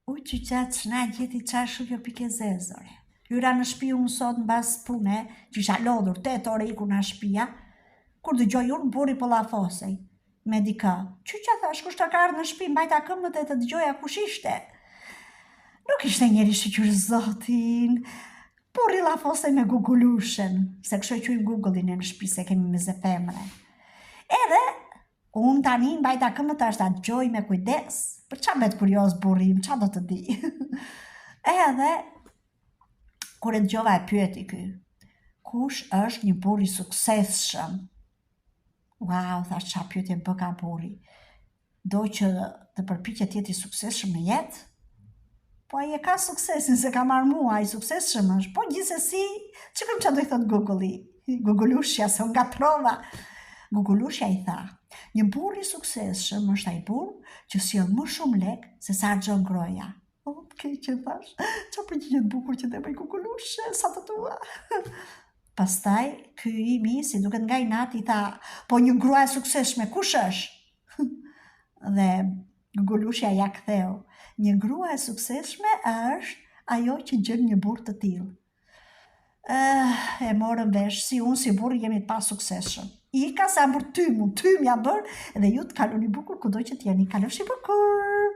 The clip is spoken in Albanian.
U qyqa ç'na gjeti ça është kjo pikë e zezë, ore. Hyra në shpi unë sot mbas pune, që isha lodhur, 8 orë ikur nga shpia, kur dëgjoj unë burri po llafosej me dikë. Qyqa thash, kush të ka ardhë në shpi, mbajta këmbët e të dëgjoja kush ishte. Nuk ishte njeri shyqyr zotin. Burri llafosej me Gugulushen, se kështu e quajmë Google-in në shpi, se kemi me zë femre. Edhe, Unë tani mbajta këmbët tash ta dëgjoj me kujdes. Për ça bëhet kurioz burri im, ça do të di. Edhe kur e dëgjova e pyeti ky, kush është një burrë i suksesshëm? Wow, thash ça pyetje bëka burri. Do që të përpiqet të jetë i suksesshëm në jetë? Po ai e ka suksesin se ka marrë mua, i suksesshëm është. Po gjithsesi, shikojmë çfarë do i thot Google-i. Googlushja se unë ngatrova. Googlushja i tha, një burrë i suksesshëm është ai burrë që sjell më shumë lek se sa harxhon gruaja. O, të keqe thash. Ça përgjigje të bukur që dhe bëj Googlushe, sa të dua. Pastaj, ky imi, si duket nga inati, i tha, po një grua e suksesshme, kush është? Dhe Gugulushja ia ktheu, Një grua e suksesshme është ajo që gjen një burrë të tillë. Eh, e morëm vesh, si unë si burrë jemi të pasuksesshëm. Ika se jam bërë tym, tym jam bërë dhe ju të kaloni bukur kudo që të jeni. Kalofshi bukur!